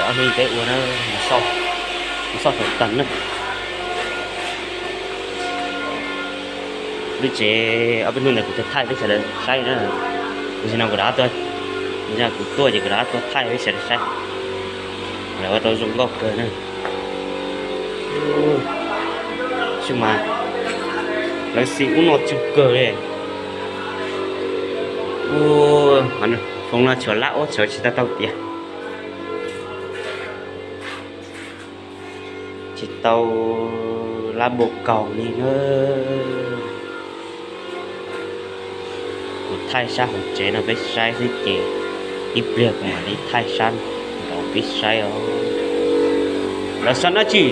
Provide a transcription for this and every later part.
Ob hnub peb ua na, mus xauj thaum tag na. Lub tsev ob peb hnub ntawd kuv tuaj thaij peb sawv daws saib na. Tam sim no kuv rov qab tuaj, kuv tuaj ces kuv rov qab tuaj thaij peb sawv daws saib. Lawv ua tau zoo nkauj kawg na. Tab sis mas lawv xim ub no tsw kawg li. Ua, hov no tshuav lab ub tsawv tsis tau tau tiav. Tsis tau lab npau kaus li na. Kuv thaij sab hauv tsev no peb saib xwb ces ib pliag kuv mam li thaij sab nraud peb saib os. Lawv xav dab tsi?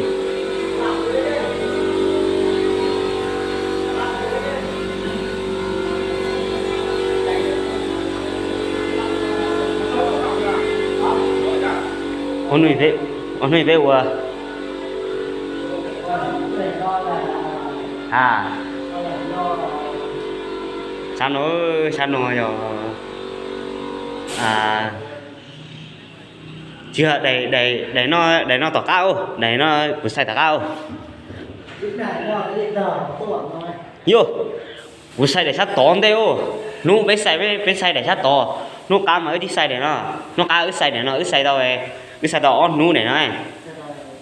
Ua hnub peb ua, a, sab no, sab no yog, tsis yog, daim no tom qab, daim no kuv xais tom qab. Yog, kuv xais daim sab tod ntej. Hnub peb xais, peb xais daim sab tod. Hnub qab mas wb tib xais daim no. Hnub qab wb xais daim no, wb xais tau, wb xais tau ob hnub daim no.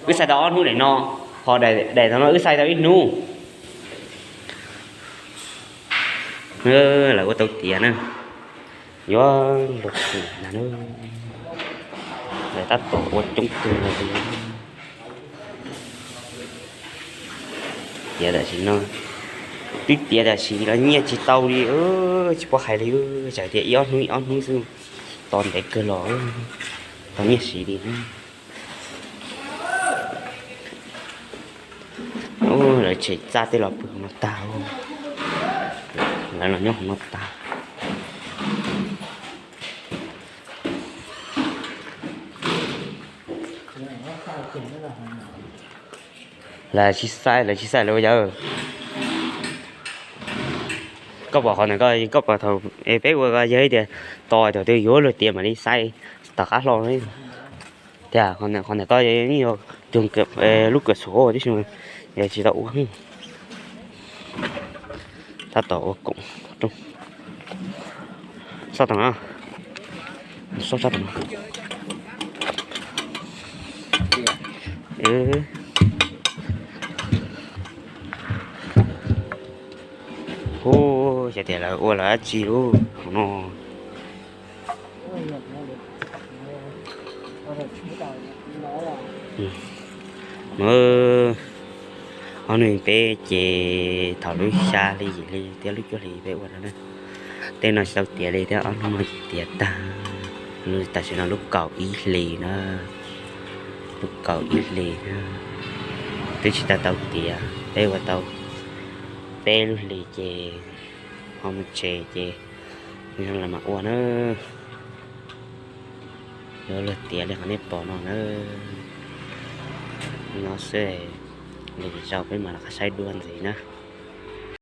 Wb xais tau ob hnub daim no, ho daim tom no wb xais tau ib hnub. Lawv ua tau tiav na. Yuav luag xim na, lawv tab tom ua coob kawg li. Tiav tam sim no, twb tiav tam sim los nyiaj tsis tau li, tsis paub hais li, tsam tias ib ob hnub ib ob hnub xwb, tos ntev kawg los tau nyiaj siv li na. Lawv tshem txaj tej los pw hauv no tag. Lawv los nyob hauv no tag. Lawv tsis xais, lawv tsis xais lawv ua yawg. Koj pom qhov ntawd, koj pom thaum peb ua ko yog tias tos thaum twg yuav luag tiav mam li xais tom qab hlo. Tias qhov ntawm koj yeej yog cug lub kawm xum tib si, yog tsis tau ua. Tab tom ua koom rooj. Sab tom no, sab tom no. Hu, xyov tias lawv ua lawv dab tsi ub hauv no. Ob hnub peb ces thaum lub xya hli yim hli thiab lub cuaj hli peb ua no na. Tej no tsis tau tiav li thiab, ob hnub no ces tiav tag. Tam sim no lub kaum ib hlis na, lub kaum ib hlis na, twb tsis tau tau tiav, peb ua tau peb lub hlis ces ho mus tsev ces lawv mam ua na. Yuav luag tiav li qhov nej pom no na. No xwb, lwm zaus peb mam rov qab saib dua ntxiv na.